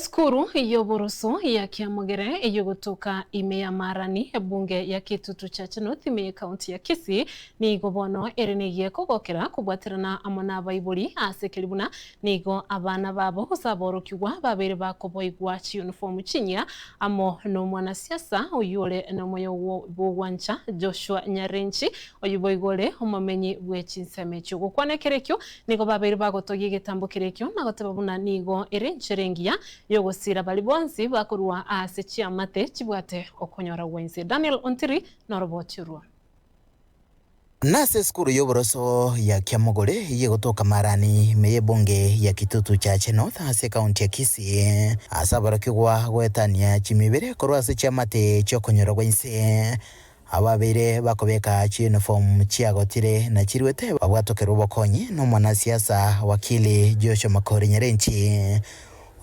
Esukuru y'oboroso ya Kiamogere eyogotoka ime ya Marani, ebunge ya Kitutu Chache North ime y'ekaunti ya Kisii, nigo bono ere negiekogokera kobwaterana amo nabaibori ase ekeri buna nigo abana babo gose aborokigwa babeire bakoboigwa chiyunifomu chinyia amo nomwanasiasa oyio ore nomoyo bw'ogwancha Joshua Nyarenchi oyio boigo ore omomenyi bwe chinsemo echio. Gokwana ekero ekio Nigo babeire bagotogia egetambo keria ekio na goteba buna nigo ere enchera engiya y'ogosiira baria bonsi bakorua aase chiamate chibwate okonyora gwensi. Daniel Ontiri noroboti orwo. Nase esukuru y'oboroso ya Kiamogore eyio egotoka Marani ime y'ebunge ya Kitutu Chache North ase ekaunti ya Kisii, ase aborokigwa goetania chimibere korwa ase chiamate chi'okonyora gwa inse. Ababeire bakobeka chiyunifomu chiagotire na chiruete babwatokerwe obokonyi nomwanasiasa Wakili Joshua Makori Nyarenchi,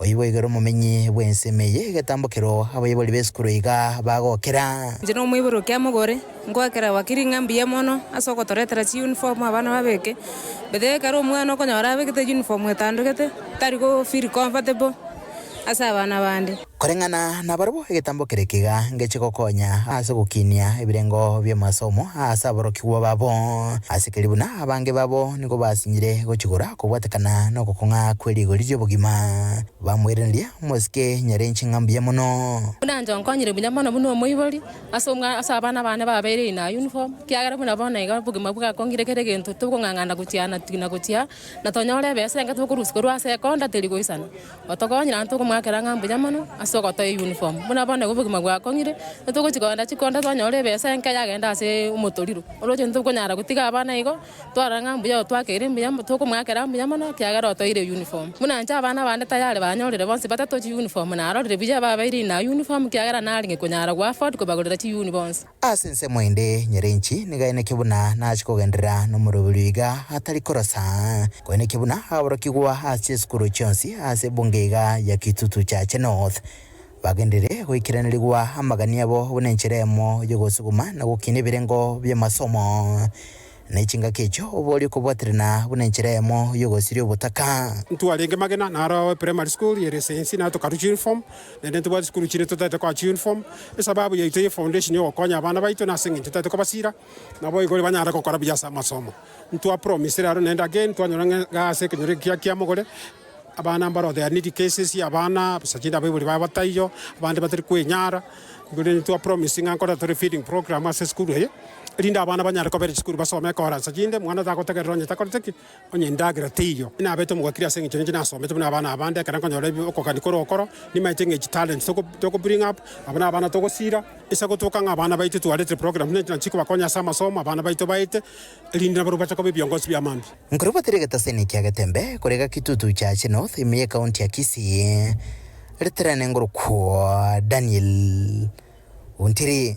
oyio boigoro omomenyi bw'ensemo eye egetambokero abaibori b'esukuru iga bagokera. Inche nomoibori o Kiamogore, ngoakera Wakili ng'a mbuya mono ase ogotoretera chiyunifomu abana babeke, bethe ekero omwana okonyora abegete eyunifomu etandogete, tari go feel comfortable ase abana bande. Koreng'ana nabarabwo egetambo keria kiga ngeche gokonya ase ogokinia ebirengo bi'amasomo ase aborokigwa babo, ase keria buna abange babo nigo basinyire gochigora kobwatekana nogokong'a kwe rigori ri'obogima. Bamoiraneria, Omosike nyarenche ng'a mbuya mono. Buna inche onkonyire buya mono buna omoibori, ase omwa ase abana bane babeire in a uniform, ekiagera buna bono iga obogima bwakong'ire kera egento tokong'ang'ana gochia na na gochia aa, na tonyore ebesa enke tokorusia korwa ase ekonda teri goisana. Otokonyire naende tokomoakera ng'a mbuya mono ase ogotoa eyuniform. Buna bono iga obogima bwakong'ire, ntogochi kogenda chikonda twanyora ebesa enke yagenda ase omotoriro. Oroche ntokonyara gotiga abana igo, twarora ng'a mbuya otwakeire mbuya tokomoakera mbuya mono ekiagera otoeire eyuniform. Buna inche abana bande tayari banyorire bonsi batato chiyuniform narorire buya babeire in a uniform ekiagera narenge konyara go afford kobagorera chiyuni bonsi. Ase ensemo ende, nyerenchi nigo aenekia buna nache kogenderera nomoroberio iga atari korosa, koenekia buna aborokigwa ase chisukuru chionsi ase ebunge iga ya Kitutu Chache North bagenderere goikeranerigwa amagani abo buna enchera eyemo yogosuguma na gokina ebirengo bi'amasomo. Ne chingaki echio oborie okobwaterana buna enchera eyemo y'ogosiria obotaka. Ntwarenge magena, naro eprimary school ere sensi naro tokarwa chiuniform, naende ntobwate chisukuru chinde totaete koa chiuniform. Esababu yaito ye foundation ya ogokonya abana baito nase eng'encho totaete kobasira, naboigo banyare gokora buya ase amasomo. Ntwa promisire aro naende again twanyora ng'a iga ase ekenyoro eke kia Kiamogore, abana mbaro there are needy cases ya abana, bosa chinde abaibori babo bataiyo, abande batari kwenyara. Igo rende ntwa promise ng'a nkore tore feeding program ase esukuru eye, erinde abana banyare kobera chisukuru basome ekoransa chinde, mwana tagotegerera onye takorete ki? Onye endagera teiyo. Nabete omogwekiri ase eng'encho ninche nasomete buna abana abande, ekero nkonyora ebi okogania kore okoro, nimaete ng'a echi talents toko toko bring up, aba na abana togosira, ase gotoka ng'a abana baito twaretire program buna echi nachi chikobakonya ase amasomo, abana baito baete, erinde nabarobwo bache koba ebiongozi bia mambia. Nkorubatire egetaseni kia Getembe korega Kitutu Chache North ime y'Ekaunti ya Kisii, riterane ngorokwa Daniel Ontiri.